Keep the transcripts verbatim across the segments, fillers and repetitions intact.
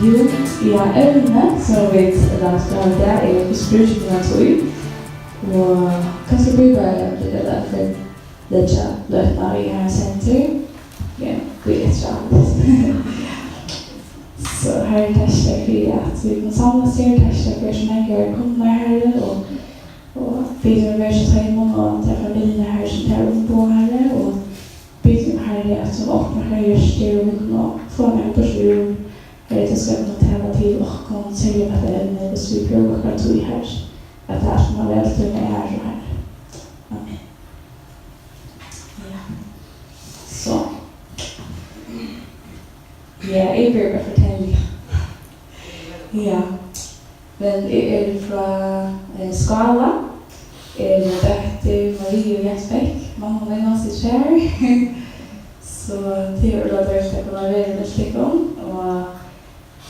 Jú, ja, evnið sum vit lata fram í dag er fiskibúskapin av tí, og kanska bíða bara til at fyri leggja løtuna í ein sendir. Ja, bíða eftir alt. So, Harri, takk fyri at vit kunnu samlast her, takk fyri at so nógvir eru komnir, Harri, og, og biðja um vekja teimum og tær familjurnar, Harri, sum tær umboða, Harri, og biðja um, Harri, at tú opnar, Harri, hjørtu, og vit kunnu fáa nakað burtur úr, Harri, tú skalt nú tala til okkum, serliga um hetta evnið, hvussu vit brúka okkara tíð, Harri, at tað alt má vera til tína æru, Harri. Amen. Ja. So. Ja, eg byrji bara at fortelja. Ja. Men eg eri frá, eh, Skála. Eg eri dóttir Mariu og Jens Bech. Mamma mín, hon situr her. So tað er øgiliga deiligt at kunna vera við tykkum. Og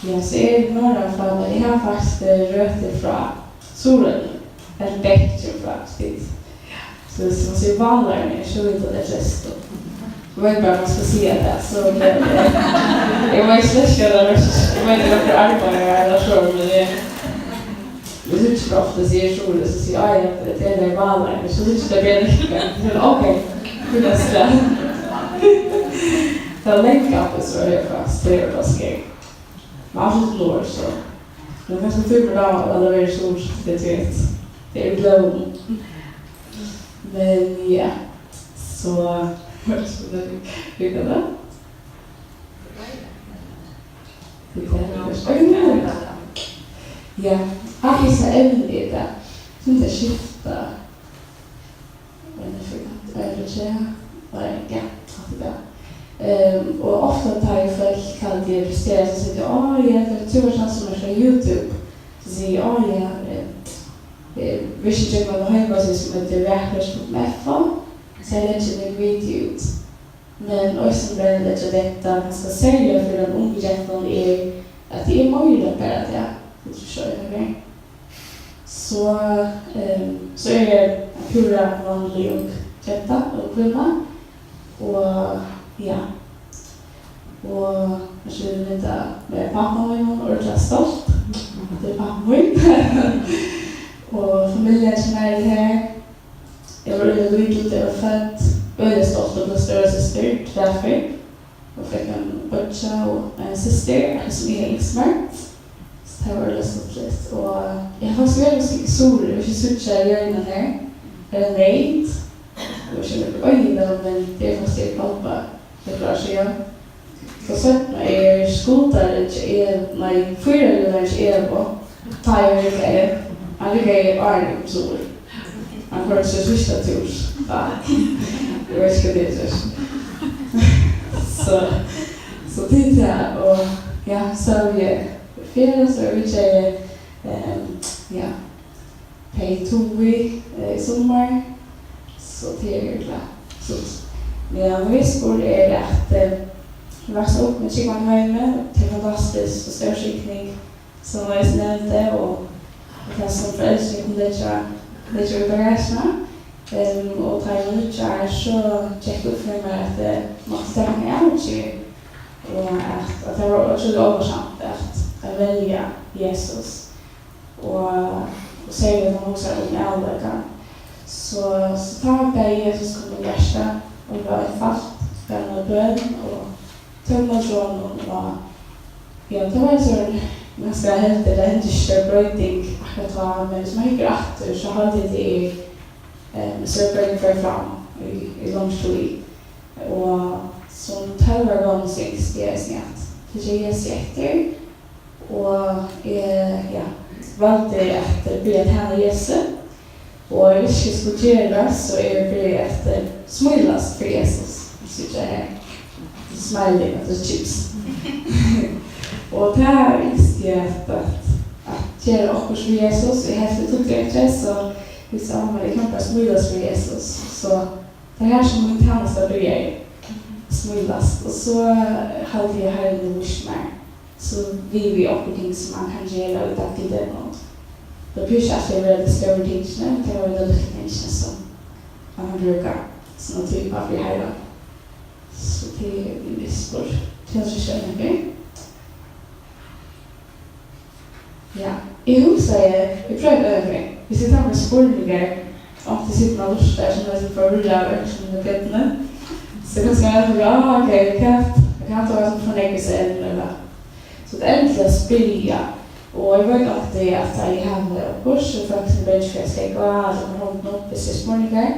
ja, so eri eg norðanfrá, men eg havi faktiskt, eh, røtur frá Suðuroynni. Ella Bech kemur frá, skilst. So hvis man sier Válarnir, så vita tey flestu. Eg veit bara, man skal siga tað, so bleiv tað. Eg veit slett ikki, hvat tað er, eg veit ikki, hvat tað arbeiðir ella so, men eg, eg síggi ofta, sigur Suðuroy, so sigi eg, "Á ja, tað er Válarnir", so síggi eg tað betur. Men ok, fyri tað skal. Tað er langt aftur, so er tað fast, tað er fast gøy. Men alt er norð, so. Men kanska tímir tað at vera suður, tað veit eg ikki. Tað er í blóðinum. Men ja, so, so tað er, hvat er tað? Hvat er tað? Ja, akkurát hetta evnið er tað. Sum tað skifta. Men eg fekk hatt øvrig, ja, og ja, hatta er tað. Ehm, og ofta tá ið fólk halda eg prestera, so siga tey, "Á, ja, tað er tú, ert tann sum er frá YouTube." So sigi eg, "Á, ja, eh, eh, virki gjøgnum eina heimasíðu sum eitur vakurleikin punktum f o, so eg leggi nógv video út." Men eisini bara leggja dent á, kanska serliga fyri teimum ungu gentunum, er, at tað er meira bara tað, tú skilur, so, ehm, so eri eg ein púra vanlig ung genta og kvinna, og ja, og eg skilji mynda við pápa mínum, ordiliga stolt, at tað er pápi mín, og familjan hjá mær er her. Eg var øgiliga lítil, tá eg var fødd. Øgiliga stolt av blivið stórasystir tvær ferð. Og fekk ein beiggja og eina systir, akkurát sum eg hevði ynskt mær. So tað var øgiliga stuttligt. Og eg havi faktiskt verið og singið suður, eg vil ikki síggja jørðina her. Har er neyt. Eg veit ikki, um eg brúki oyðuna, men tað er faktiskt, eg pápi. Tað er klart, so ja. So seinni er skuldarin hjá Ev-, nei, fýrhjólsrúllarin hjá Evu, tá eg riggaði, hann riggaði áðrenn eg kom suður. Hann koyrdi sín fyrsta túr. Ja. Eg veit ikki, hvat tað er. So, so tað er tað, og ja, so eri eg ferð, so eri eg, ehm, ja. Hey, Tui, eh, í summar. So tað er øgiliga stuttligt. Men ja, mín vistburður er, at, eh, eg vaks upp í tryggjum heimi, tað er fantastiskt, so stór skikning, sum eg eisini nevndi, og, og tað sum foreldrini kunnu leggja, leggja í bagagen. Ehm, og tá eg var níggju ár, so gekk upp fyri mær, at eg mátti taka eina avgerð, og at, at tað var ótrúliga álvarsamt at, at velja Jesus. Og, og serliga, tá man hugsar um ærligleikan. So, so tá bað eg Jesus koma í mítt hjarta, og tað var einfalt, bað eina bøn, og tók ímóti honum, og ja, tað var ein stór, ganska heldur, tað hendi ikki stór broyting akkurát tá, men hvis man hyggur aftur, so haldi eg, tað er, eh, ein stór broyting fer fram í, í longri tíð. Og sum tólv ára gomul, so ynskti eg eisini at fylgja Jesusi eftir. Og eg, ja, valdi at byrja at tæna Jesusi. Og eg visti ikki, hvat eg skuldi gera, so eg byrjaði at, eh, smílast fyri Jesus. Síggja her. Smiley, tað er chips. Og tað ynskti eg at, at, at gera okkurt við Jesus. Eg helt, eg toktist ikki, so eg segði, "Mamma, eg kann bara smílast fyri Jesus." So tað er her, sum mín tænasta byrjaði. Smílast. Og so, eh, haldi eg, Harrin hevur víst mær. So vil við okkurt ting sum man kann gera í dagligdegnum. Tað behøvist ikki altíð at vera tey stóru tingini, men tað kann vera tey lítlu tingini sum man kann brúka sum ein tíma fyri Harran. So tað er mín vistburður. Tað er so skjótt, ok? Ja, eg hugsaði, eg prøvi øvrig. Hvis eg tar meg spurningar, og eg siti og lurtar, so er eg forvirrað av øllum sum er bjørnini. So kanska er tað, ah, ok, hvat, hvat er tað sum for nógv, so er tað. So tað endiliga spyrja, og eg veit nokk tað at eg havi kurs, og fólk sum byrja fyri at steðga, ella koma hondina upp, hvis tað er spurningar,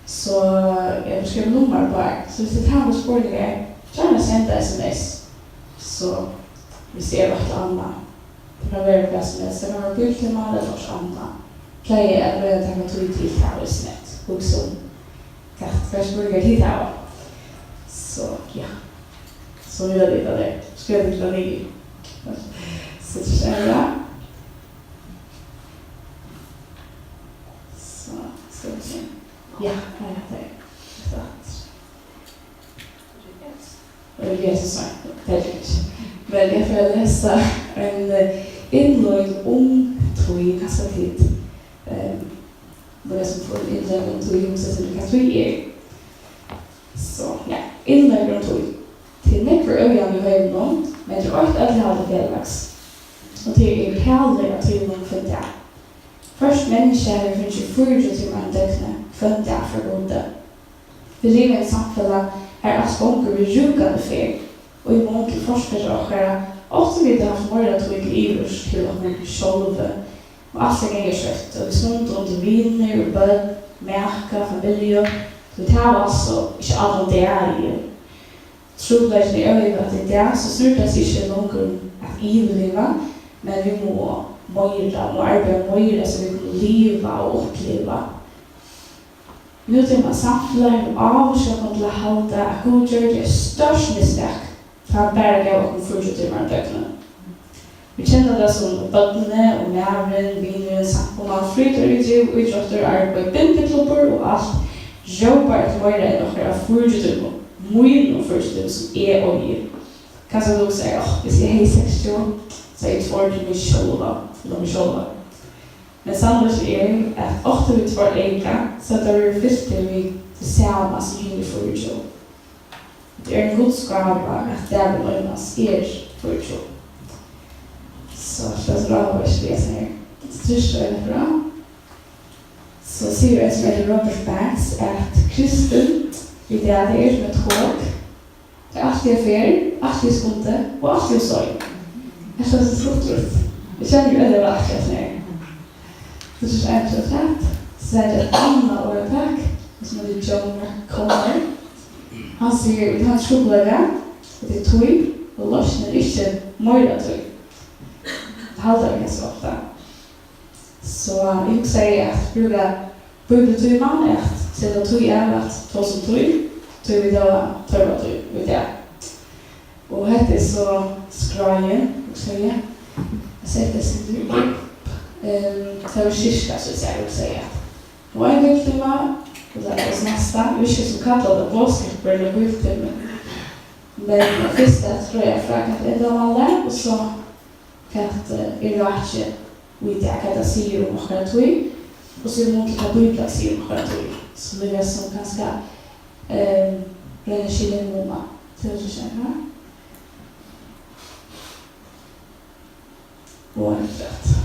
so eg vil skriva nummar upp har. So hvis tit hava spurningar, gjarna senda S M S. So, hvis tað er eitt ella annað. Tað kann vera hvat sum helst. Tað kann vera biltema ella okkurt annað. Plagi at royna at taka tíð til tað, og snett. Hugsa um, hvat, hvat spurningar tit hava. So, ja. So, vit vita tað. Skriva tað niður. So, so er tað. So, skal vit sjá. Ja, ja, ja, tað er. So. Og eg lesi seint, tað er ikki. Men eg fari at lesa ein, eh, innlegg um tíð, kanska tit, eh, vit lesa um tíð, innlegg um tíð, hugsa til hvat tíð er. So, ja, innlegg um tíð. Tað er nógvur ójavni í heiminum, men tað er eitt, øll hava til felags. Og tað er talið á tímum hvønn dag. Hvørt menniskja hevur fingið fýraogtjúgu tímar um døgnið, hvønn dag frá Gudi. Vit liva í einum samfelag, har alt gongur við rúkandi ferð, og í mun til forfedrar okkara áttu vit havt meira tíð til yvir til okkum sjálvi, og alt er ganga skjótt, og vit sunda undir vinir og børn, maka, familju, vit hava altso ikki allan dagin. Trupulleikin er óivað, at í dag, so snýr tað seg ikki longur um at yvirliva, men vit mugu meira, mugu arbeiða meira, so vit kunnu liva og uppliva. Nútíma samfelag hevur ávíst okkum til at halda, at Gud gjørdi eitt stórt mistak, tá hann bara gav okkum fýraogtjúgu tímar um døgnið. Vit kenna tað sum børnini og maðurin, vinurin, samkoman, frítíðarítriv, ítróttir, arbeiði, bindiklubbur og alt rópar eftir meira enn okkara fýraogtjúgu tímum, mínum fýraogtjúgu tímum, sum eg eigi. Kanska tú hugsar, áh, hvis eg hevði seksogtjúgu, so hevði eg tveir til meg sjálva, ella meg sjálva. Men sannleikin er, at áttu vit tveir eyka, so at tað verður fylt til við tað sama sum hini fýraogtjúgu. Tað er ein Guds gáva, at dagurin einans er fýraogtjúgu. So, tað er so áhugavert, lesa her. Trýst og ein frá. So sigur ein, sum eitur Robert Banks, at kristin í dag, tað er sum eitt hol. Tað er altíð á ferð, altíð í skundi og altíð ov sein. Hetta er so stuttligt. Eg kenni meg øgiliga væl aftur í hesum her. So tað er eisini eitt, so er tað eitt annað orðatak, sum eitur John Comer. Hann sigur, vit hava ein trupulleika, og tað er tíð, og loysnin er ikki meira tíð. Tað halda vit kanska ofta. So eg hugsaði at brúka bíbliutíman, at seta tíð av at tosa um tíð, tí vit hava tørv á tí í dag. Og hetta er so skráin, hugsaði eg, at seta eitt sindur upp. Ehm, tað var kirkja, so eg segði, hugsaði eg, at nú ein bíbliutíma, og tað er tað næsta, eg visti ikki, sum kalla tað boðskapur ella bíbliutími. Men fyrst at greiða frá, hvat er endamálið, og so hvat, eh, er rakið í dag, hvat tað sigur um okkara tíð, og so í mun til hvat Bíblian sigur um okkara tíð. So líka sum kanska, ehm, royna at skilja mun á. Tað er so skjótt, ha? Og afturat.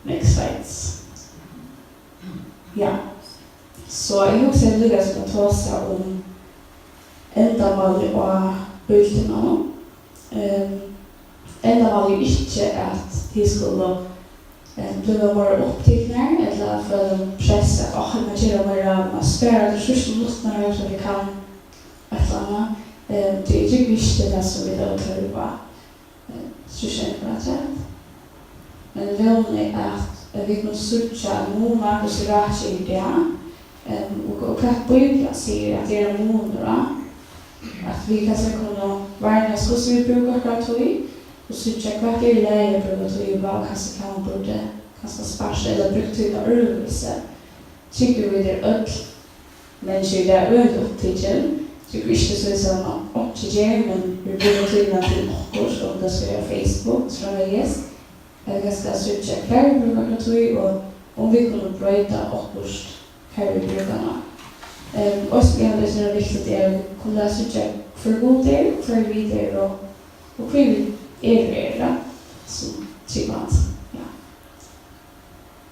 Next slides. Ja. So eg hugsaði líka sum at tosa um endamálið á bíbliutímanum. Ehm, endamálið er ikki, at tit skulu, ehm, blíva meira upptiknar ella føla press, at, áh, eg má gera meira, eg má spara tey síðstu minuttirnar, so eg kann eitt ella annað. Ehm, tí eg trúgvi ikki, tað er tað, sum vit hava tørv á. Eh, so skjótt afturat. Men vónin er, at, at vit kunnu síggja, at mun á, hvussu rakið er í dag, em, og, og hvat Bíblian sigur, at tað er ein munur á, at vit kanska kunnu varnast, hvussu vit brúka okkara tíð, og síggja, hvat er í lagi at brúka tíð uppá, og kanska hvat man burdi kanska spart ella brúkt tíðina øðrvísi. Trúgvi, vit eru øll menniskju í dag øgiliga upptikin. Trúgvi ikki, so sum at einki ger, men vit brúka tíðina til okkurt, um tað skal vera Facebook, so framvegis. Ella kanska at síggja, hvar vit brúka okkara tíð, og um vit kunnu broyta okkurt, hvar vit brúka hana. Ehm, og sum eg haldi er sera viktigt, er at vit kunnu síggja, hvør Gud er, og hvør vit eru, og, og hví vit eru her, ja. sum trúgvandi. Ja.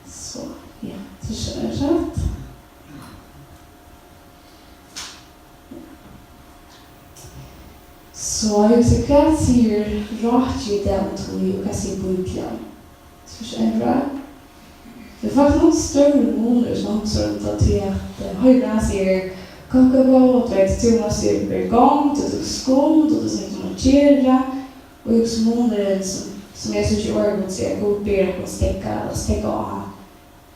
So, ja, tað er skjótt. So, eg hugsi, hvat sigur rákið í dag um tíð, og hvat sigur Bíblian? Spyr ein frá. Tað er faktiskt nokk størri munur, sum man hugsar um tað, tí at, eh, Høgni, hann sigur, "Go, go, go", og tú veit, tú mást siga, "Ber í gongd", og tú skund, og tú sigur, "Tú mást gera", og eg hugsi, munurin, sum, sum eg síggi í orðinum, sigur, at Gud biður okkum steðga, steðga á,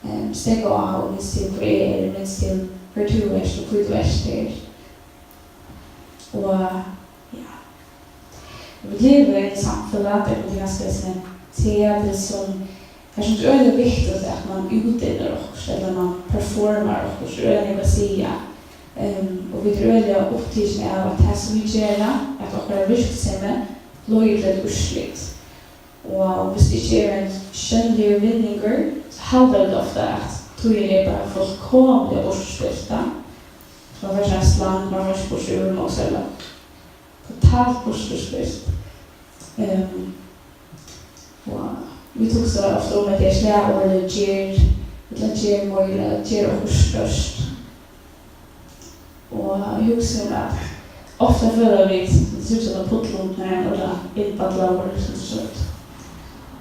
em, steðga á, og minst til, hvør eg eri, minst til, hvør tú ert, og hví tú ert her. Og, ja. Vit liva í einum samfelag, har tað er ganska, sum eg sigi, tað er sum, tað er sum øgiliga viktigt, at man útinnar okkurt, ella man performar okkurt, er øgiliga at siga. Em, og vit eru øgiliga upptikin av, at tað, sum vit gera, at okkara virksemi leiðir til eitt úrslit. Og um tað ikki er ein sjónligur vinningur, so halda vit ofta, at tíðin er bara fullkomiliga burturspilt, tá. So man fær sær ein slang, man fær ikki burtur úr, man, ella totalt burturspilt. Em, og vit hugsa ofta um, at tað er slagorðið "ger", ella "ger meira", ella "ger okkurt stórt". Og eg hugsi um, at ofta føla vit, vit síggja tað, puttlutirnar eru innballaðir, sum tú sært.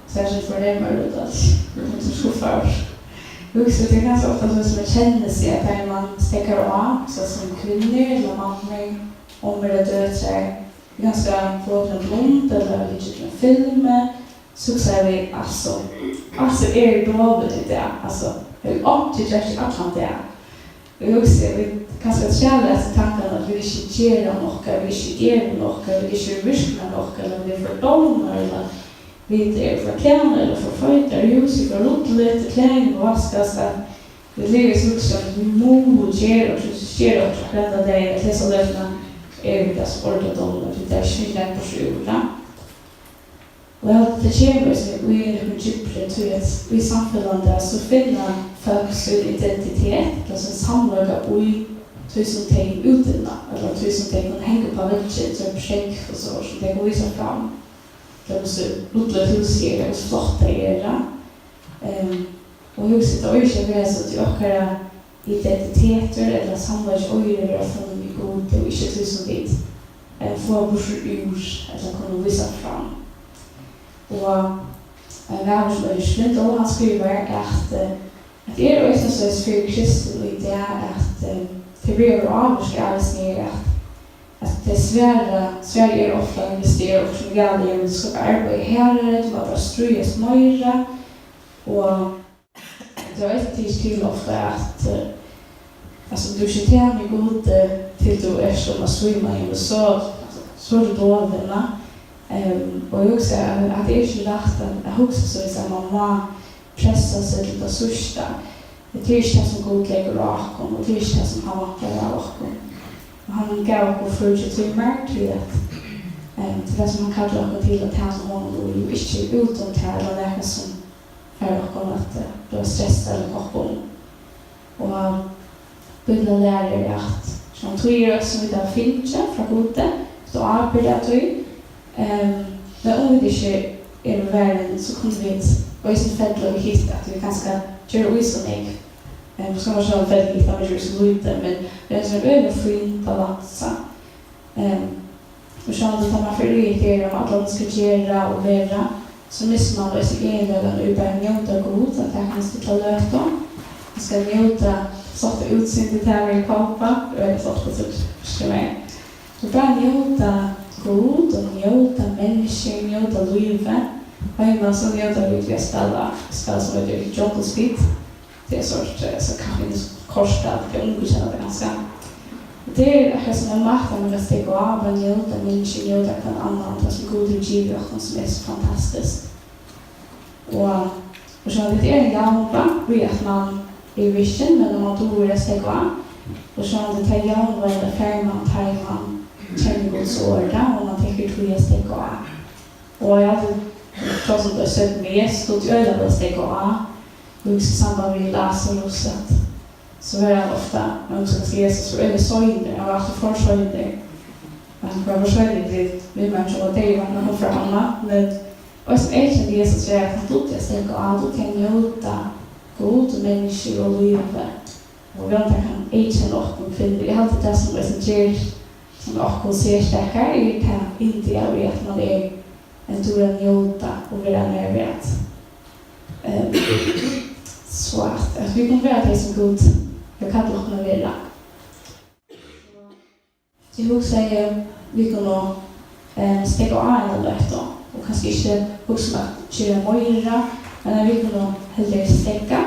Sær sum fornemmar út, at vit eru skuffaðir. Eg hugsi, tað er ganska ofta, sum man kennir seg, at tá man steðgar á, so sum kvinnur ella mammur, ommur ella døtrar, vit kanska fáa okkum ein blund, ella vit hyggja eftir einum filmi, so hugsa vit, altso, altso, eg eri dovin í dag, altso, eg havi einki gjørt í allan dag. Og eg hugsi, at vit kanska træla eftir tankanum, at vit ikki gera nokk, at vit ikki eru nokk, at vit ikki eru virknir nokk, ella vit eru for dovnar, ella vit eru for klænar, ella for feitar, húsið for ruddiligt, og klæðini mugu vaskast, at vit liva í hugsan, at vit mugu gera okkurt, vit gera okkurt hvønn dag, at hesa løtuna eru vit, altso, ordiliga dovnar, at vit eru ikki langt burtur úr, ja. Og eg haldi, tað kemur eisini í nøkrum djúpri, tí at í samfelagnum í dag, so finna fólk sín identitet, ella sín samleika í tí, sum tey útinna, ella tí, sum tey kunnu hanga upp á veggin, sum prosjekt og so, sum tey kunnu vísa fram. Tað er so ruddiligt hús her, og so flott tey eru. Ehm, og eg hugsi, tað eigur ikki at vera so, tí okkara identitetur ella samleiki eigur at vera funnin í Gudi og ikki tí sum vit, eh, fáa burtur úr ella kunnu vísa fram. Og ein maður sum eitur Sveindur, hann skrivar, at, eh, at er eisini soleiðis fyri kristin í dag, at, eh, tey verða ávirkað av hesum her, at, at tey svara, svarið er ofta, viss tað er okkurt sum er galið, ja, men tú skalt arbeiða harðari, tú mást bara stríðast meira, og tað er eitt til, til ofta, at, eh, altso, tú ikki tænir Gud, eh, til tú ert sum at svíma, ja, men so, altso, so er tú dovin, va? Ehm, og eg hugsi, at, at tað er ikki rætt at, at hugsa so, at man má pressa seg til tað síðsta. Tað er ikki tað, sum Gud leggur á okkum, og tað er ikki tað, sum hann væntar av okkum. Og hann gav okkum fýraogtjúgu tímar til at, ehm, til tað, sum hann kallar okkum til, at tæna honum í, og ikki út um tað, ella nakað, sum fær okkum at, eh, blíva stressað ella hoppa um. Og Bíblian lærir, at sjálvandi tíðir, sum vit hava fingið frá Gudi, vit hava ábyrgd av tí, ehm, men um vit ikki eru varin, so kunnu vit eisini fella í hitt, at vit kanska gera í so nógv, ehm, so kanska fella í hitt, at vit gera so lítið, men tað er ein øgiliga fín balansa. Ehm, og sjálvandi tá man fer í hetta her, um alt man skal gera og vera, so missir man eisini eginleikan í bara at njóta Gud, at taka eina stutta løtu. Man skal njóta flotta útsýnið, tað er í Kópa, og er flott at síggja, skilja meg. Og bara njóta Gud og njóta menniskju, njóta lívið. Heima so njóta vit við at spæla, spæla sum eitur Jungle Speed. Tað er sort, eh, so kappingskort, at tey ungu kenna tað kanska. Og tað er akkurát sum ein máti, man kann steðga á, bara njóta menniskju, njóta hvønn annan, tað sum Gud hevur givið okkum, sum er so fantastiskt. Og, og sjálvandi, tað er ein javnvág, í at man er virkin, men man dugir at steðga á. Og sjálvandi, tað javnvágið fær man, tá man kennir Guds orð, og man tekur tíð at steðga á. Og eg havi tosað um tað seinni, men Jesus dugdi øgiliga væl at steðga á. Og hugsa í samband við Lasarus, at so var hann ofta, man hugsar kanska, Jesus var øgiliga seinur, hann var altíð for seinur. Men hann var for seinur til, við mær, sum var deyður, hann kom fram, men Og sum eyðkenni Jesus er, at hann dugdi at steðga á, dugdi at njóta Gud og menniskjur og lívið. Og vónandi kann eyðkenna okkum kvinnur. Eg haldi, tað sum eisini ger, sum okkum serstakar, er tað yndi av, at man er ein dugir at njóta og vera nærværandi. Ehm, so at, at vit kunnu vera tey, sum Gud hevur kallað okkum at vera. Eg hugsaði, vit kunnu, eh, steðga á eina løtu, og kanska ikki hugsa um at gera meira, men at vit kunnu heldur steðga.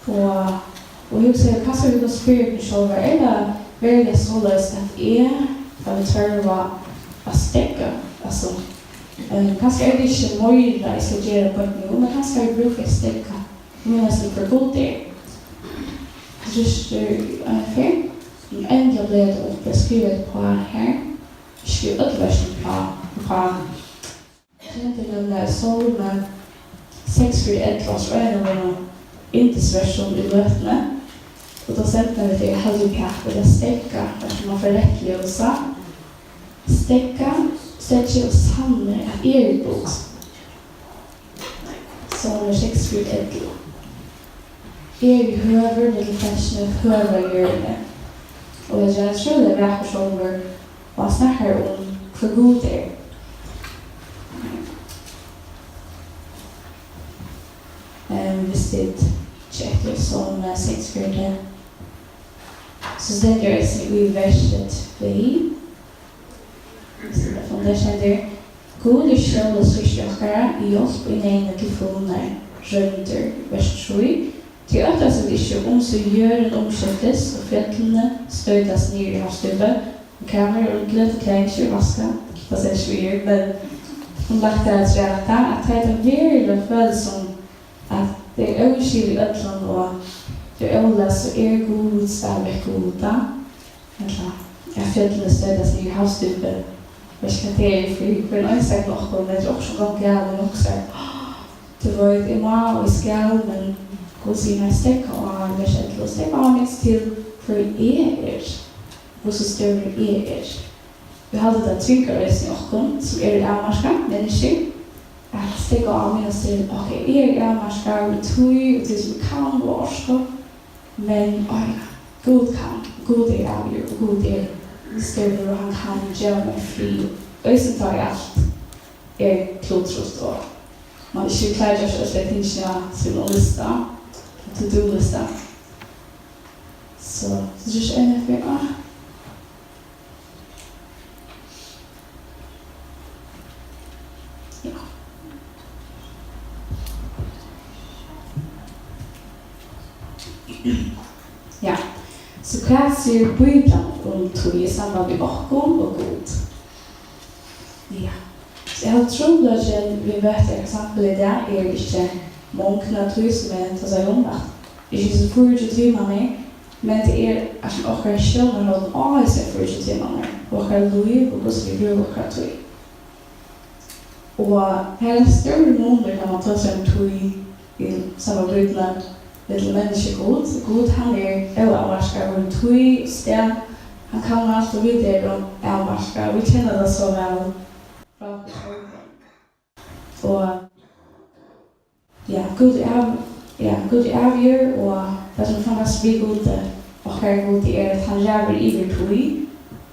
Og, og eg hugsaði, kanska vit kunnu spyrja okkum sjálvar, er tað veruliga soleiðis, at eg havi tørv á at steðga? Altso, eh, kanska er tað ikki meira, eg skal gera beint nú, men kanska havi eg brúk fyri at steðga. Minnast til, hvør Gud er. Trýstir ein ferð. Endiliga bleiv tað upp. Eg skrivi eitt par her. Eg skrivi øll versini uppá, uppá. Eg kendi nemliga Sálmi seksogfjøruti ellivu, sum er ein av mínum yndisversum í løtuni. Og tá stendur tað, vit, eg haldi uppat, ella steðga, har sum man fær reytt ljós á. Steðga, steðgi og sanni, at eg eri Gud. Sálmur seksogfjøruti ellivu. Eg eri høgur millum fólkini, høgur á jørðini. Og tað er ein ótrúliga vakur sálmur, og hann snakkar um, hvør Gud er. Ehm, viss tit kikka eftir Sálmi seksogfjøruti, so stendur eisini í versi tvey, Gud er skjól og styrki okkara, hjálp í neyðini til fulnar, royndir. Vers trý. Tí óttast vit ikki, um so jørðin umskiftist, og fjøllini stoytast niður í havsdjúpið, og kamar og rudlir, tey klæða ikki er vaskað, tað stendur ikki í, men hon lagt har afturat, at tað er tað veruliga følt sum, at tað er óskil í øllum, og tað er ólag, so er Gud stadigvæk Gud, tá? Ella, at fjøllini stoytast niður í havsdjúpið. Veit ikki, hvat tað er fyri hvønn einstakan okkum, men tað er okkurt sum gongur galið, og hugsar, tú veit, eg má og eg skal, men Gud sigur, nei, steðga á, vers ellivu, steðga á minst til, hvør eg er, hvussu stórur eg er. Eg haldi, tað tryggar eisini okkum, sum eru avmarkað menniskjur, at steðga á minst til, ok, eg eri avmarkaður í tíð og tí, sum eg kann og orku, men, áh, ja, Gud kann, Gud er avgjørd, og Gud er stórur, og hann kann geva mær frið, eisini tá ið alt er kludrut, og man ikki klárar at gjørt øll tey tingini á sínum lista, to-do-lista. So, so just ein fyri, áh. Ja. Ja. So hvat sigur Bíblian um tíð í samband við okkum og Gud? Ja. So eg haldi, trupulleikin vit møta í samfelag í dag er ikki mongdin av tíð, sum eg tosaði um, at ikki so fýraogtjúgu tímarnir, men tað er, at okkara sjónarhorn á hesar fýraogtjúgu tímarnar, og okkara lív, og hvussu vit brúka okkara tíð. Og her er ein stórur munur, tá man tosar um tíð í samanburði millum menniskju og Gud. Gud, hann er óavmarkaður í tíð og stað. Hann kann alt, og vit eru avmarkað, og vit kenna tað so væl frá okkum sjálvum. Og Ja, Gud er av-, ja, Gud er avgjørd, og tað sum er fantastiskt við Gudi, okkara Gudi, er, at hann ræður yvir tíð.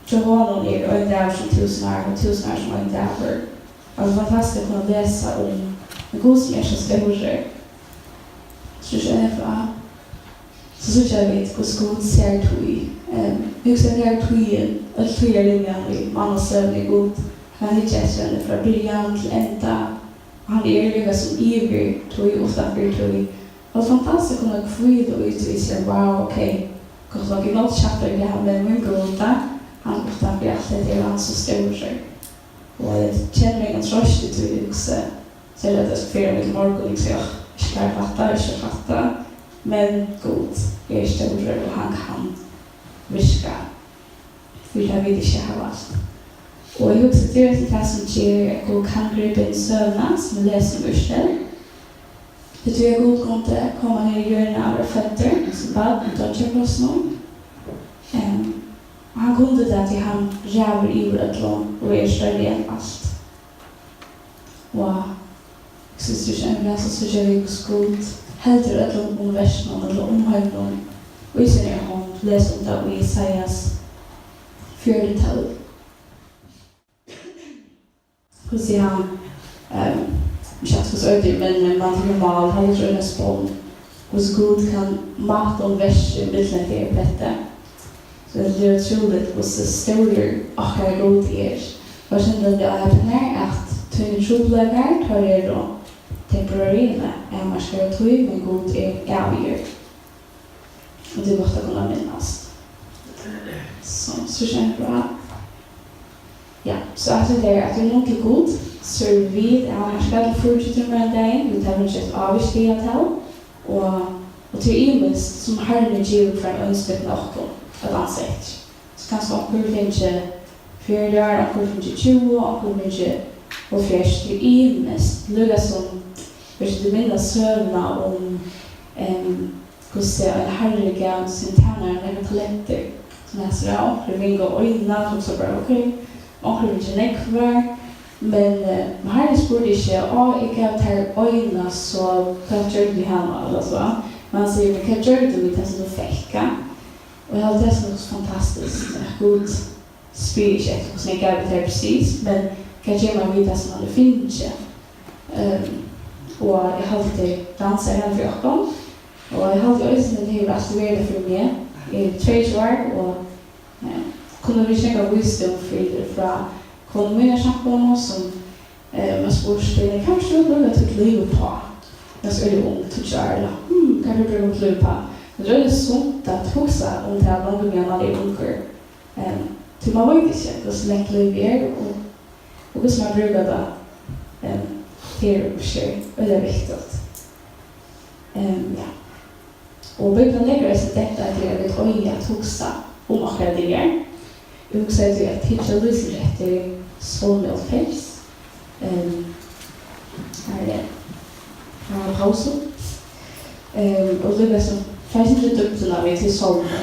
Hjá honum er ein dagur sum túsund ár, og túsund ár sum ein dagur. Altso, fantastiskt at kunna lesa um ein Gud, sum er so stórur. So ikki enn frá So síggja vit, hvussu Gud sær tíð. Ehm, vit hugsa, her er tíðin, øll tíðarlinjan í mannasøguni, Gud kann hyggja eftir henni frá byrjan til enda. Og hann er líka sum yvir tíð, uttan fyri tíð. Og fantastiskt at kunna hvíla í tí, siga, wow, ok, gott nokk, eg nokk kjapt í dag, men mín Gud, hann er uttan fyri alt hetta, er hann so stórur. Og eg kenni mær engan troyst í tí, eg hugsi, serliga at eg skal fara millum morgun, eg hugsi, áh, ikki klára at fatta, ikki at fatta. Men Gud er stórur, og hann kann virka fyri tað, vit ikki hava alt. Og eg hugsi, tað er eisini tað, sum ger, at Gud kann grípa inn í søguna, sum vit lesa um Ísrael. Tí at Gud kundi koma niður í jørðina og vera føddur sum barn í deiggjakrossinum. Ehm, og hann kundi tað, tí hann ræður yvir øllum og er størri enn alt. Og eg síggi ikki enn væl, so síggja vit, hvussu Gud heldur øllum universinum, ella umheiminum, í síni hond. Les um tað í Jesajas fjøruti tólv. Hvussu hann, ehm, ikki at hvussu øvrig, men, eh, man tekur mál, heldur eina spon, hvussu Gud kann máta universi millum tey og petti. So tað er ótrúligt, hvussu stórur okkara Gud er. Var sindin við á hepnar, at tínir trupulleikar, teir eru temporarir, avmarkaðir av tíð, men Gud er ævigur. Og tað er gott at kunna minnast. So, so kemur bra. Ja, so at vit eru, at vit munnu til Gud, so eru vit avmarkað til fýraogtjúgu tímar um dagin, vit hava ikki eitt ávíst dagartal, og, og tað er ymiskt, sum Harrin hevur givið hvørjum einstakum okkum at ansa eftir. So kanska onkur hevur fingið fjøruti ár, onkur hevur fingið tjúgu, onkur hevur fingið hálvfjerðs. Tað er ymiskt, líka sum, vit minnast søguna um, em, hvussu ein harri gav sínum tænarum nakrar talentir, sum hann segði, onkrir fingu eina, so bara, ok, onkrir fingu nógvar, men, eh, men Harrin spurdi ikki, á, eg gav tær eina, so hvat gjørdi tú við hana, ella so, men hann sigur, men hvat gjørdi tú við tað, sum tú fekk, ha? Og eg haldi, tað er so fantastiskt, at Gud spyr ikki eftir, hvussu nógv gav eg tær presis, men hvat gevur mær við tað, sum hann hevur fingið? Ehm, og eg haldi, tað dansar her fyri okkum, og eg haldi eisini, tað hevur altíð verið tað fyri meg. Eg eri tveyogtjúgu ár, og, eh, kunnu vit søkja vísdóm fyri, frá konum mínum, samkomum, sum, eh, man spurdi, hvat vilt tú brúka títt lív uppá? Eg var so ung, tíggju ár, ella, hm, hvat vilt tú brúka títt lív uppá? Men tað er øgiliga sunt at hugsa um tað, longu meðan man er ungur. Ehm, tí man veit ikki, hvussu langt lívið er, og, og hvussu man brúkar tað. Ehm, tað er í og fyri seg øgiliga viktigt. Ehm, ja. Og Bíblian leggur eisini dent á, at vit eiga at hugsa um okkara dagar. Eg hugsaði tí at hyggja lýsir eftir Sálmi hálvfems. Ehm, har er, har er pausa. Ehm, og líka so fara vit í dýpdina við tí sálmi.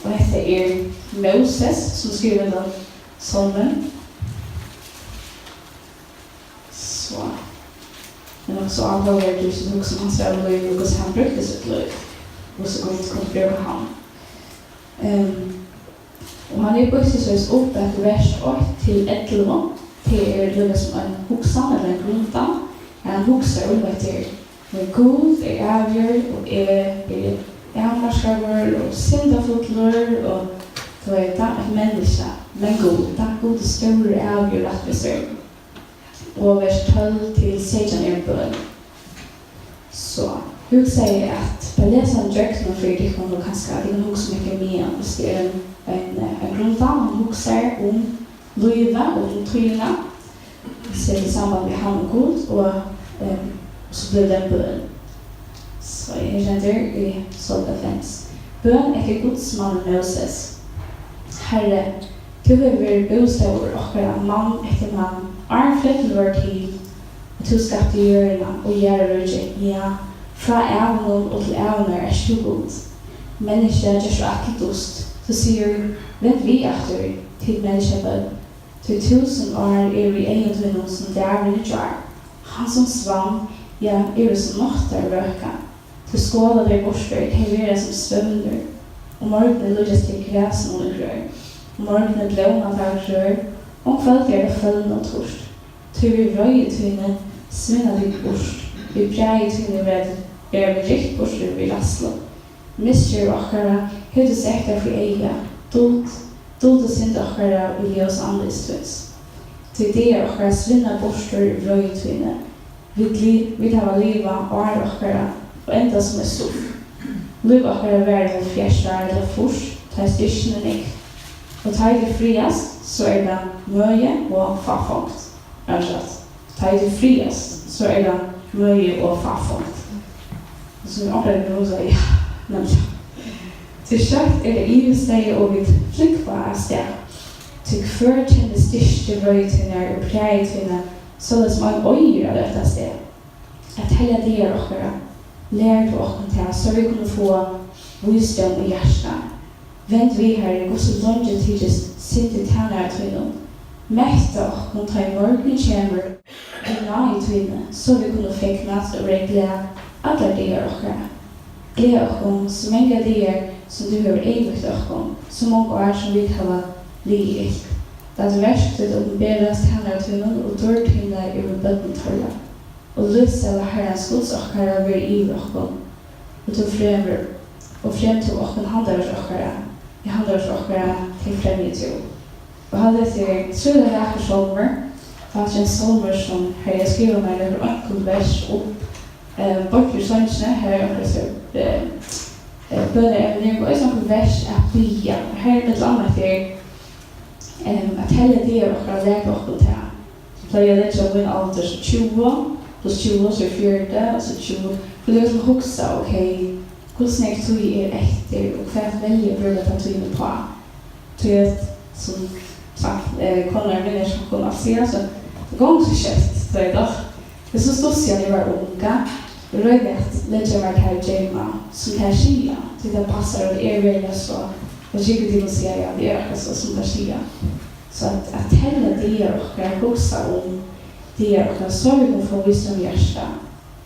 Og hetta er Móses, sum skrivar hendan sálmin. So, tað er nokk so áhugavert, viss vit hugsa um hansara lív, og hvussu hann brúkti sítt lív, og hvussu Gud kundi brúka hann. Ehm, og hann er býtt soleiðis upp, at vers eitt til ellivu, tað er líka sum ein hugsan ella ein grundan, at hann hugsar um, at tað er Men Gud er ævigur, og eg eri avmarkaður og syndafullur, og, tú veit, tað er eitt menniskja. Men Gud, tað, Gud er stórur, ævigur, rættvísur. Og vers tólv til seytjan er ein bøn. So, hugsaði eg at bara lesa hann gjøgnum fyri tykkum, og kanska at tykkum hugsa um, hetta er meðan, viss tað er ein, ein, ein grundan, hann hugsar um lívið og um tíðina, sett í samband við hann og Gud, og, ehm, og so blívur tað ein bøn. So eg stendur í Sálmi hálvfems. Bøn eftir Guds manni Móses. Harri, tú hevur verið bústaður okkara mann eftir mann, áðrenn fjøllini vóru til, og tú skapti jørðina og jarðarríkið, ja, frá ævum og til ævinnar ert tú Gud. Menniskja, ger so alt til dust. Tú sigur, vend við aftur, tit menniskjabørn, tí túsund ár eru í eygum tínum sum dagurin í gjár. Hann sum svann, ja, eru sum náttarvøka. Tú skolar tey burtur, tey verða sum svøvnur. Um morgunin líkjast tey grasinum, ið grør. Um morgunin blóma fagurt grør, um kvøldið er tað følnað og turt. Tí við vreiði tíni svinna tit burt, við bræði tíni verða, verða vit rykt burtur við ræðslu. Misgerð okkara hevur tú sett tær fyri eyga, dult, dult synd okkara í ljós andlits tíns. Tí dagar okkara svinna burtur í vreiði tíni. Vit li-, vit hava livað ár okkara og enda sum eitt suff. Lív okkara varir hálvfjerðs ár ella fýrs, tá ið styrkin er nógv. Og tá ið tey fræast, so er tað møði og fáfongd. Avgjørt. Tá ið tey fræast, so er tað møði og fáfongd. Sum onkran hevur hugsað, ja, men ja. Tí skjótt er tað yvirstaðið, og vit flúgva avstað. Tí hvør kennir styrki vreiði tínar og bræði tíni, soleiðis sum ein oyður at løfta avstað? At telja dagar okkara, lær tú okkum tað, so vit kunnu fáa vísdóm í hjarta. Vend við, Harri, hvussu leingi tykist syndin tænara tínum, Metta okkum, tá ið morgunin kemur, við náði tíni, so vit kunnu fegnast og vera glað allar dagar okkara. Gleða okkum, so mangar dagar, sum tú hevur eyðmýkt okkum, so mong ár, sum vit hava liðið ilt. Lat verk títt opinberast tænara tínum, og dýrd tín leið yvir børnum teirra. Og lívssæla Harrans Guds okkara verði yvir okkum, og tú fremur, og frem tú okkum handaverk okkara, í handaverk okkara tey fremja tú. Og hatta er trúliga vakur sálmur, og hatta er ein sálmur, sum har eg skrivi mær nøkur einkult vers upp, eh, beint fyri songina, har er okkurt, eh, eh, bønarevni, og eisini nøkur vers at biðja. Har er millum annað eftir, em, at telja dagar okkara, lært okkum tað. So plagi eg at leggja mín aldur, so tjúgu, pluss tjúgu, so er fjøruti, og so tjúgu. Fyri at hugsa, ok, hvussu nógv tíð er eftir, og hvat velji eg at brúka ta tíðina uppá? Tí at, sum sagt, eh, konurnar mínar, sum kunnu alt siga, so tað gongur so skjótt, tú veit, og tað er so stutt síðan eg var ung, og royni at leggja mær tað í geyma, sum tær siga, tí tað passar, og tað er veruliga so, og sikkurt tykkum siga, ja, tað er akkurát so, sum tær siga. So at, at telja dagar okkara, hugsa um dagar okkara, so vit kunnu fáa vísdóm í hjartað,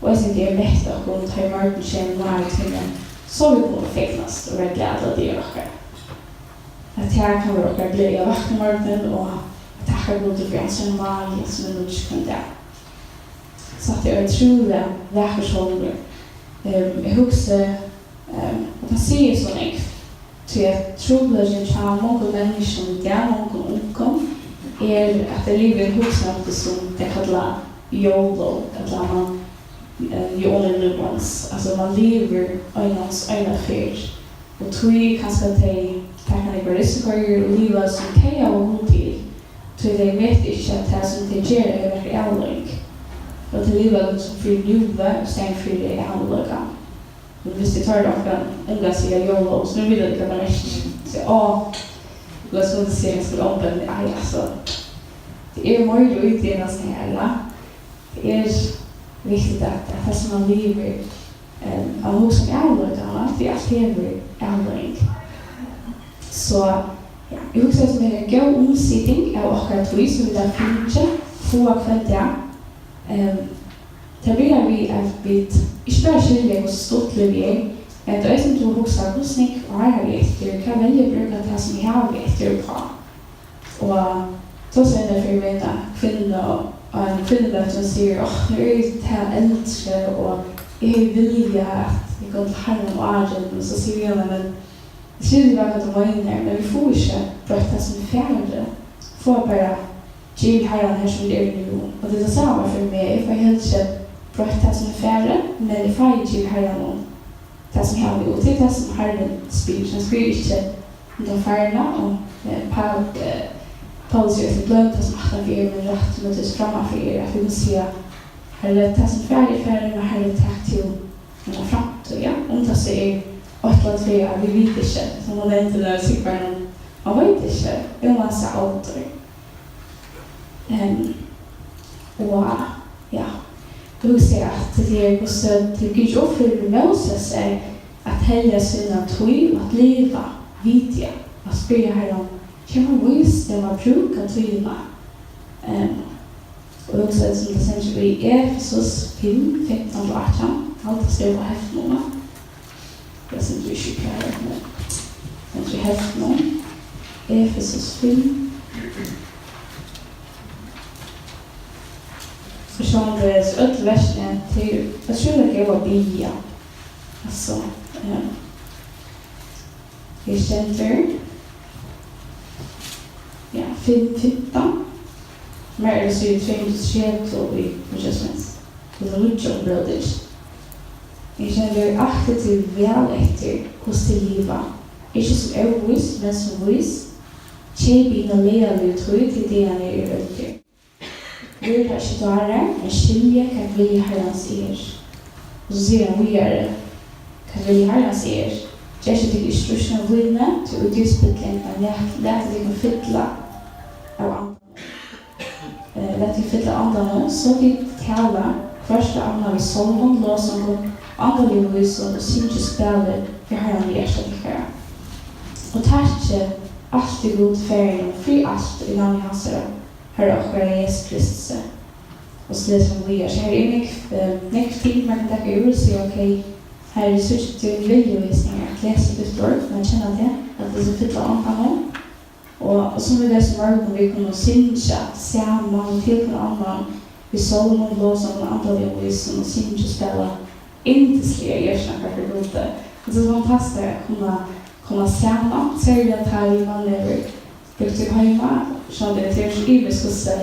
og eisini tað er mett okkum, tá ið morgunin kemur, náði tíni, so vit kunnu fegnast og vera glað allar dagar okkara. At tað kann vera okkara gleði at vakna um morgunin og at takka Gudi fyri hansara náði, sum er nýggj hvønn dag. So hatta er ein ótrúliga vakur sálmur. Ehm, eg hugsi, ehm, og tað sigur so nógv, tí at trupulleikin hjá mongum menniskjum í dag, mongum ungum, er, at tey liva í ein hugsanarhátti, sum tey kalla YOLO, ella man, eh, you only live once. Altso, man livir einans eina ferð, og tí kanska tey taka nógvar risikur og liva, sum tey hava hug til, tí tey meta ikki, at tað, sum tey gera, hevur nakra avleiðing, og tey liva líkasum fyri núið í staðin fyri ævinleikan. Men viss tit hoyra onkran ungan siga YOLO, so nú vita tit, hvat tað merkir. So, á, hvat skal eg siga, eg skal ombøna, ei, altso, tað er meira í tí enn at siga, ella? Tað er viktigt, at, at tað, sum man livir, em, at hugsa um ævinleikan, at tí alt hevur avleiðing. So, ja, eg hugsi, at tað er ein góð umsiting av okkara tíð, sum vit hava fingið, fáa hvønn dag. Em, tað byrjar við, at vit ikki bara skilja, hvussu stutt lívið er, men at eisini tú hugsar, hvussu nógv ár havi eg eftir, hvat velji eg at brúka tað, sum eg havi eftir, uppá? Og tosaði eg fyri við eina kvinnu, og ein kvinnumøti, hon sigur, áh, nú eri eg tað eldri, og eg hevði viljað, at eg kom til Harran áðrenn, og so sigi eg við hana, men eg skilji væl, hvat tú meinar, men vit fáa ikki broytt tað, sum er farið. Fáa bara givið Harranum her, sum vit eru nú. Og tað er tað sama fyri meg, eg fái heldur ikki broytt tað, sum er farið, men eg fái givið Harranum tað, sum eg havi nú. Og tað er tað, sum Harrin spyr. Hann spyr ikki um tað farna, og, eh, Pá-, eh, Paulus sigur, at vit gloyma tað, sum aftanfyri er, men rætt móti, sum frammanfyri er, at vit kunnu siga, Harri, tað, sum farið er farið, men Harri, tak tú mína framtíð, ja? Um tað so er eitt ella tvey ár, vit vita ikki, sum hon nevndi, nær Sigvarnum, man veit ikki, um man sær aldur. Ehm, og, ja, eg hugsi, at tað er, hvussu tað gekk upp fyri Móses, er at telja sína tíð og at liva við tí, at spyrja Harran, gev mær vísdóm at brúka tíðina. Ehm, Og eg hugsaði, sum tað stendur í Efesus fimm, fimtan til átjan, eg haldi, tað stendur á heftinum, ja. Tað stendur ikki í klæðum, men tað stendur í heftinum. Efesus fimm. Og sjálvandi, so øll versini, tey eru ótrúliga góð at biðja. Altso, ja. Her stendur, ja, fimm fimtan. Mær er tað síða tvey hundrað og tretivu í New Testament. Tað er nýggja umbreyting. Her stendur, aktið tykkum væl eftir, hvussu tit liva. Ikki sum óvís, men sum vís. Keypið hina lagaligu tíð, tí dagarnir eru óndir. Verið ikki táraðir, men skiljið, hvat vilji Harrans er. Og so sigur hann víðari, hvat vilji Harrans er. Gerst tykkum ikki stríðsliga víni, tí í tí spillir engan lat-, latið tykkum fylla av Andanum. Eh, latið tykkum fylla av Andanum, so tit tala hvørt við annað við sálmum, lovsongum, andaligum vísum og syngið, spælið fyri Harranum í hjarta tykkara. Og takkið altíð Gud Faðirin fyri alt í navni hansara, Harra okkara Jesu Kristi. Og so lesur hon víðari. So her er nógv, eh, nógv ting, man kann taka úr og siga, ok, Harri, eg síggi, tú hevur viljulýsingar at lesa títt orð, man kenna teg, at tú skal fylla andanum. Og, og sum vit lesa í morgun, vit kunnu syngja saman við hvønn annan, við sálmum, lovsangum, andaligum vísum, og syngja og spæla yndisliga hjartanakrar fyri Gudi. Og tað er so fantastiskt at kunna koma saman, serliga tá ið man hevur brúkt seg heima, sjálvandi tað er ikki ymiskt hvussu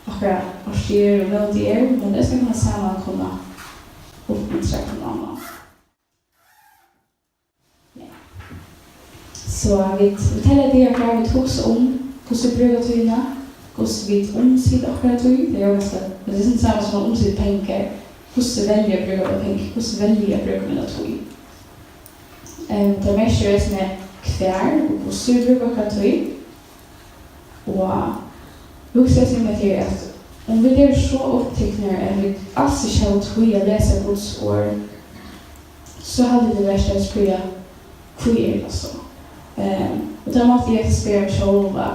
okkara árstíð er og mótið er, men eisini koma saman og kunna uppmuntra hvønn annan. Ja. So vit, vit telja dagar frá, vit hugsa um hvussu vit brúka tíðina, hvussu vit umsita okkara tíð, tað er jo ganska, tað er tað sama sum at umsita pengar, hvussu velji eg at brúka mínar pengar, hvussu velji eg at brúka mína tíð. Ehm, tað merkir eisini, hvar og hvussu vit brúka okkara tíð. Og hugsa eisini um hetta her, at um vit eru so upptiknir, at vit als ikki hava tíð at lesa Guds orð, so haldi eg, tað er vert at spyrja, hví er tað so? Ehm, og tá mátti eg spyrja meg sjálva,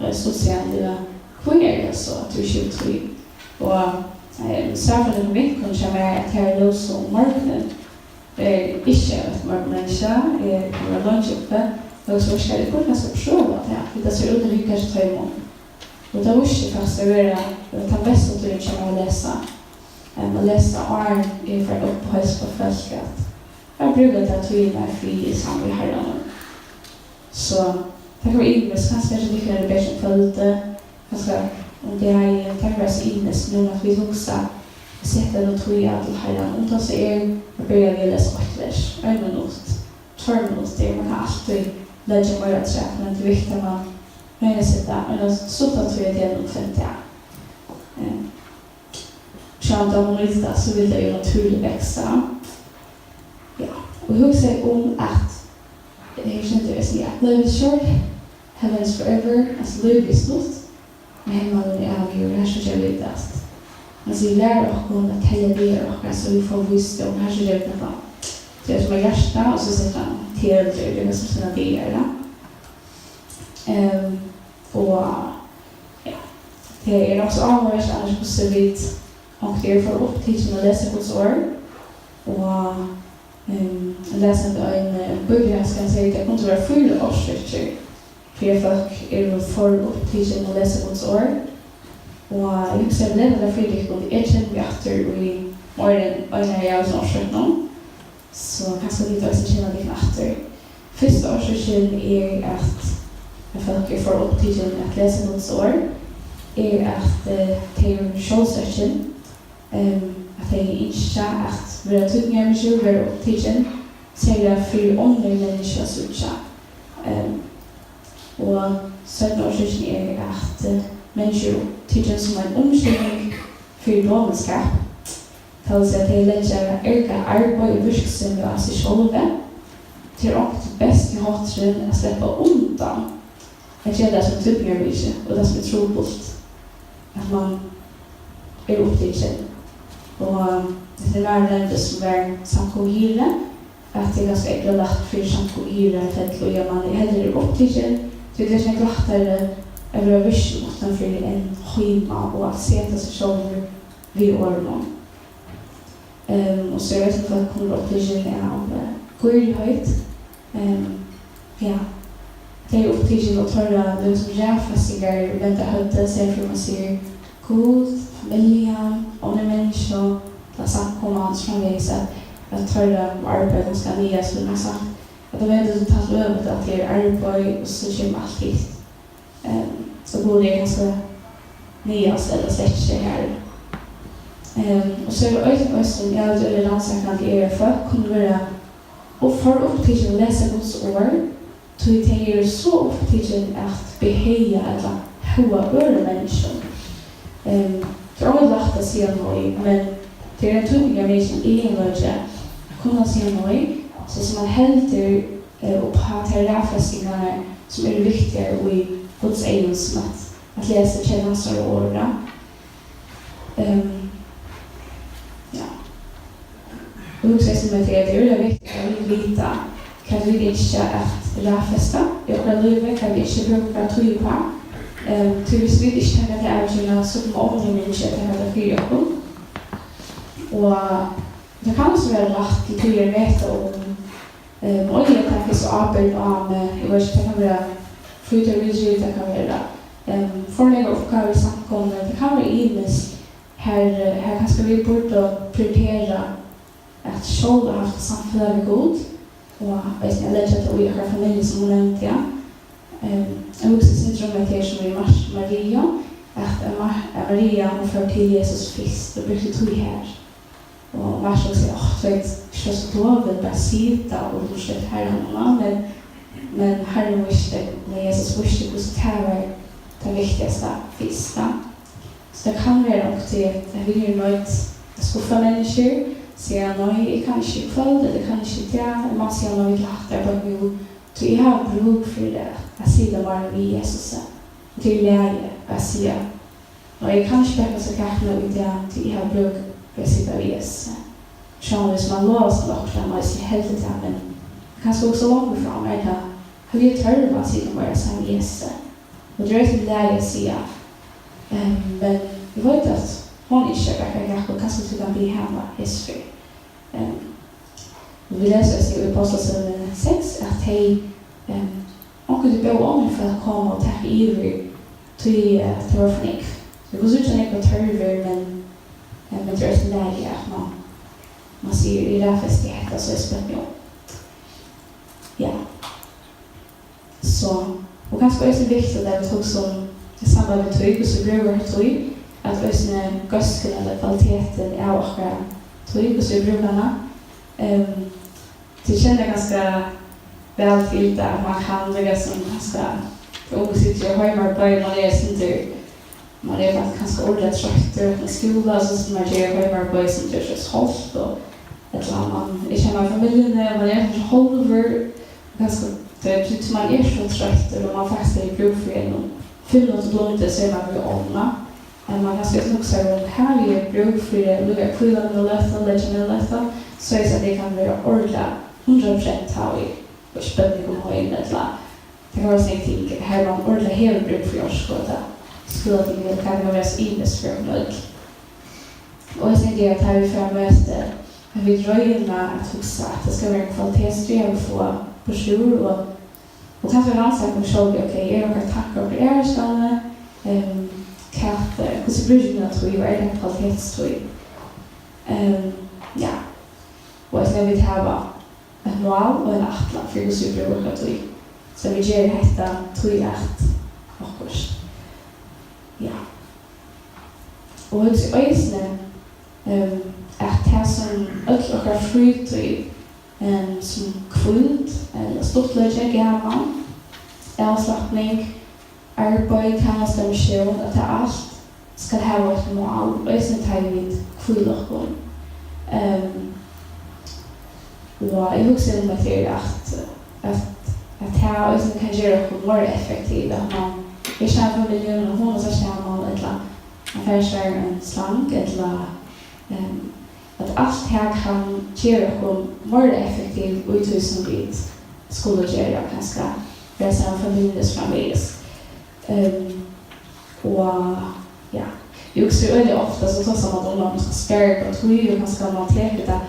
eh, stutt síðan, tað var, hví er tað so, at tú ikki hevur tíð? Og, eh, svar frá nøkrum vinkonum hjá mær, at tær lósu um morgunin, eg eri ikki eitt morgunmenniskja, eg kann vera leingi uppi, men so skal eg burtur, kanska prøva tað, tí tað sær út, at hygga eftir teimum. Og tað vísti seg faktiskt at vera, eh, tann besta tíðin hjá mær at lesa. Em, at lesa áðrenn eg fari upp og heilsa upp á fólk, at eg brúki ta tíðina eg fái saman við Harranum. So, tað kann vera ymiskt, kanska hjá tykkum er tað betri um kvøldið, kanska um dagin, tað kann vera so ymiskt, men at vit hugsa, at seta eina tíð av til Harran, um tað so er at byrja við at lesa eitt vers, ein minutt, tveir minuttir, man kann altíð leggja meira afturat, men tað er viktigt, at man roynir at seta eina stutta tíð av teimum hvønn dag. Eh, sjálvt um man nýtir tað, so vil tað jo natúrliga vaksa. Ja, og hugsa um, at, eh, her stendur eisini, at life is short, heaven is forever, altso, lívið er stutt, men himmalin er ævigur, her skal vit vitast. Men so læra okkum at telja dagar okkara, so vit fáa vísdóm, her skal vit vita. Tað er sum eitt hjarta, og so setir hann teldur, tað er sum sínar dagar, ja. Ehm, og, ja, tað er nokk so áhugavert, annars hvussu vit onkuntíð eru for upptikin at lesa Guds orð, og, ehm, eg las ein, ein, eh, bíbliugranskari, hann segði, tað kundu vera fýra orsøkir fyri at fólk eru for upptikin at lesa Guds orð, og eg hugsaði, eg vil lesa tað fyri tykkum, eg kenni meg aftur í meira enn einari av hesum orsøkunum. So kanska tit eisini kenna tykkum aftur. Fyrsta orsøkin er, at, at fólk eru for upptikin at lesa Guds orð, er, at, eh, tey eru sjálvsøkin, ehm, at tey ynskja at vera týdningarmikil, vera upptikin, serliga fyri onnur menniskju at síggja. Ehm, og seinna orsøkin er, at, eh, menniskju eru upptikin sum ein umskipaning fyri dónaskap. Tað vil siga, tey leggja erga arbeiði og virksemi á seg sjálvi. Tað er onkuntíð besti hátturin at sleppa undan at gera tað sum trúgvingarvirki og tað sum er trupult, at mann er upptikin. Og hetta er maðurin nevndi, sum var samkomuhýri, at tað er ganska ógvuliga lætt fyri samkomuhýri at fella í, at mann heldur er upptikin, tí tað er so nógv lættari at vera virkin uttanfyri enn heima og at seta seg sjálvur við orðunum. Ehm, og so er eisini fólk kunnu vera upptikin av, eh, gírigheit. Ehm, ja, tey eru upptikin av teirra, líkasum raðfestingar, venda høvdið, sera fyri, man sigur, Gud, familjan, onnur menniskju, ta samkoman, so framvegis, at, at teirra arbeiði, hon skal niðast, sum man sagt, at tað verður tað øvuta, at tað er arbeiði, og so kemur alt hitt. Ehm, so Gud er kanska niðast ella slett ikki har. Ehm, og so er tað eitt, eitt sum eg havi gjørt rannsakandi, er, at fólk kunnu vera og for upptikin at lesa Guds orð, tí tey eru so upptikin at behaga ella hóga øðrum menniskjum. Ehm, tað er ógvuliga lætt at siga nei, men tað er ein týdningarmikil eginleiki at kunna siga nei, so sum man heldur, eh, upp á tær raðfestingarnar, sum eru viktigar í Guds eygum, sum at, at lesa, kenna hansara orð. Ehm, ja. Og hugsa eisini um, at tað er øgiliga viktigt, at vit vita, hvat vit ynskja at raðfesta í okkara lívi, hvat vit ynskja at brúka tíð uppá. Ehm, tí viss vit ikki taka ta avgerðina, so koma onnur menniskju at taka tað fyri okkum. Og tað kann so vera lætt til tíðir at meta, um, ehm, eg taki so ábyrgd á meg. Eg veit ikki, tað kann vera frítíðarviðurskifti, tað kann vera, ehm, for nógvar uppgávur í samkomuni, tað kann vera ymiskt, har, har kanska vit burdu prioritera at sjálv haft samfelag við Gud, og eisini at leggja tað í okkara familju, sum hon nevndi, ja. Ehm, eg hugsi eitt sindur um hetta her sum við Mar-, Maria, at, eh, Mar-, at Maria, hon fór til Jesus fyrst og brúkti tíð har. Og Marta sigur, "Áh, tú veit, ikki so dovin, bara sita og lurta eftir Harranum, ja." Men, men Harrin vísti, nei, Jesus vísti, hvussu tað var tað viktigasta fyrst, ja. So tað kann vera onkuntíð, at vit eru noydd at skuffa menniskjur, siga, "Nei, eg kann ikki í kvøld, ella eg kann ikki í dag, eg má siga nei til hatta arbeiðið nú, tí eg havi brúk fyri at, at sita meira við Jesusi, og tað er í lagi at siga, nei, eg kann ikki baka so kakuna í dag, tí eg havi brúk fyri at sita við Jesusi." Sjálvandi, hvis man lovar seg okkurt, at man eisini heldur tað, men kanska hugsa longur fram, er tað, havi eg tørv at sita meira saman við Jesusi? Og tað er eisini í lagi at siga, ehm, men eg veit, at hon ynskir at baka kaku, kanska tú kann biðja hana hesa ferð. Ehm, og vit lesa eisini í Ápostlasøguni seks, at tey, ehm, onkuntíð bóðu onnur fólk koma og taka yvir, tí, eh, tað var for nógv. So vit kunnu síggja nógvar tørvir, men, eh, men tað er eisini í lagi, at man, man sigur, "Eg raðfesti hetta, so eg spyr nú." Ja. So, og kanska eisini viktigt at vit hugsa um í samband við tíð, hvussu brúka vit tíð, at eisini góðskan ella kvalitetin av okkara tíð, hvussu vit brúka hana. Ehm, tit kenna kanska væl til tað, at man kann vera sum kanska, tey ungu sita í heimaarbeiði, man er eitt sindur Man er kanska ordiliga troyttur eftir skúla, so skal man gera heimaarbeiði, sum ger seg sjálvt, og ella man er ikki heima í familjuni, man er kanska hálvur, kanska, tú veit, tí man er so troyttur, og man faktiskt hevur brúk fyri einum fimm minuttum blundi, so er man við ánna. Men man kanska ikki hugsar um, havi eg brúk fyri líka at hvíla meg eina løtu, leggja meg eina løtu, soleiðis at eg kann vera ordiliga hundrað prosent tá ið, og ikki børnini koma heim, ella Tað kann vera slík ting, har man ordiliga hevur brúk fyri orku, ella skúlating, ella hvat tað kann vera, so ymiskt fyri okkum øll. Og eg tenki, at tá vit fara á møti, at vit royna at hugsa, at tað skal vera ein kvalitetstíð, har vit fáa burturúr, og, og kanska rannsaka okkum sjálv, ok, eru okkara tankar okkurt aðrastaðni, ehm, hvat, eh, hvussu brúki eg mína tíð, og er tað ein kvalitetstíð? Ehm, ja. Og eisini, at vit hava eitt mál og eina ætlan fyri, hvussu vit brúka okkara tíð. So vit gera hetta tí at okkurt. Ja. Og hugsi eisini, ehm, at tað sum øll okkara frítíð, ehm, sum hvíld, ella stuttleiki, gaman, avslapning, arbeiði, tænasta, missión, at tað alt skal hava eitt mál, eisini tá ið vit hvíla okkum. Ehm, og eg hugsi um, at tað er at, at, at tað eisini kann gera okkum meira effektiv, at man er saman við familjuni og hugnar sær saman, ella man fær sær ein slang, ella, ehm, at alt tað kann gera okkum meira effektiv í tí, sum vit skulu gera, kanska vera saman við familjuni og so framvegis. Ehm, og, ja, eg hugsi øgiliga ofta, so tosar man um, at man skal spara upp á tíð, og kanska man tekur tað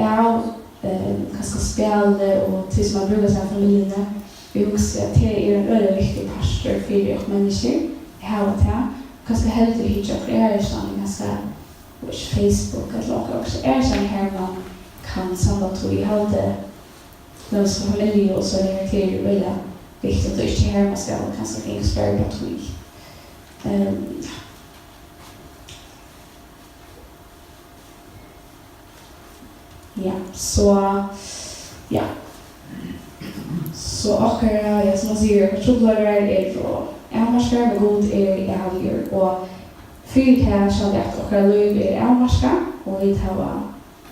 av, ehm, kanska spæli og tí, sum man brúkar saman við familjuni. Eg hugsi, at tað er ein øgiliga viktigur partur fyri okkum menniskjur at hava tað. Kanska heldur hyggja okkurt aðrastaðni, kanska, eg veit ikki, Facebook ella okkurt, okkurt aðrastaðni, har man kann samla tíð. Eg haldi, men sum familju og so er tað øgiliga viktigt, at ikki har man skal kanska ganga og spara upp á tíð. Ehm, ja, so, ja. So okkara, ja, sum man sigur, okkara trupulleikar eru avmarkaðir, men Gud er ævigur, og fyri tað, sjálvandi at okkara lív er avmarkað, og vit hava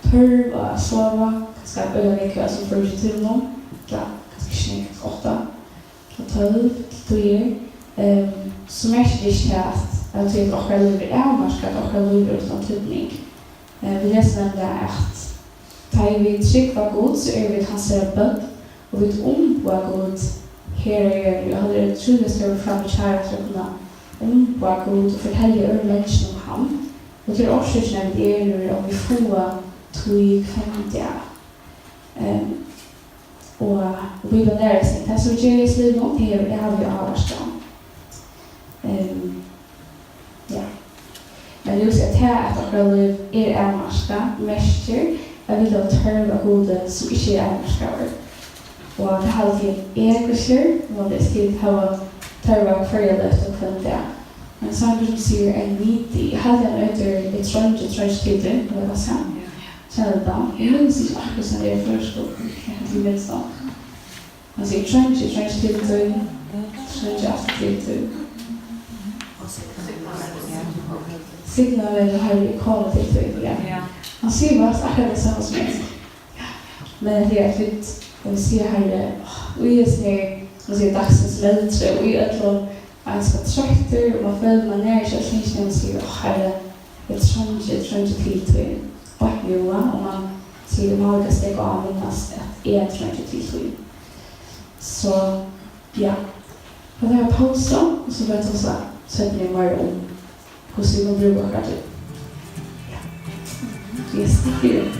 tørv á at sova, kanska øgiliga nógv av sum fýraogtjúgu tímunum, ella kanska ikki nógv, átta ella tólv til tíðir, ehm, so merkir tað ikki tað, at, at tí at okkara lív er avmarkað, at okkara lív er uttan týdning. Eh, vit lesa nevniliga, at tá ið vit trúgva Gud, so eru vit hansara børn, og vit umboða Gud her á jørðini. Og eg haldi, tað er ótrúliga stórt framíhjárætt at kunna umbera Gud og fortelja øðrum menniskjum um hann. Og tað er orsøkin, at vit eru, og vit fáa tíð hvønn dag. Ehm, og, og Bíblian lærir okkum, tað sum vit gera í hesum lívinum, tað hevur æviga ávirkan. Ehm, ja. Men eg vil siga, at tað, at okkara lív er avmarkað, merkir, at vit hava tørv á Gudi, sum ikki er avmarkaður. Og tað haldi eg er eguskyld, og at tit hava tørv á hvørja løtu og hvønn dag. Men sangur sum sigur, "Enn viti", eg haldi, hann eitur, "Eg treingi, treingi til tín", ella hvat sigur hann? Kennir tú tað? Eg minnist ikki akkurát, hvussu hann er á føroyskum. Eg haldi, eg minnist tað. Hann sigur, "Treingi, treingi til tín, treingi aftur til tín." Signaður verði, Harri, eg komi til tín, ja. Ja. Hann sigur bara akkurát tað sama sum eg. Ja, ja. Men tað er at vit, og vit siga, Harri, í hesum her, og siga dagsins veldri, og í øllum, ein skal troyttur, og man følir, man er ikki at tingini, man sigur, "Ó, Harri, eg treingi, eg treingi til tín." Beint nú, va? Og man sigur, "Má eg steðga á at minnast, at eg treingi til tín." So, ja. Tað er pausa, og so fara vit tosa seinni meira um, hvussu vit kunnu brúka okkara tíð. Ja. Yes, takk fyri.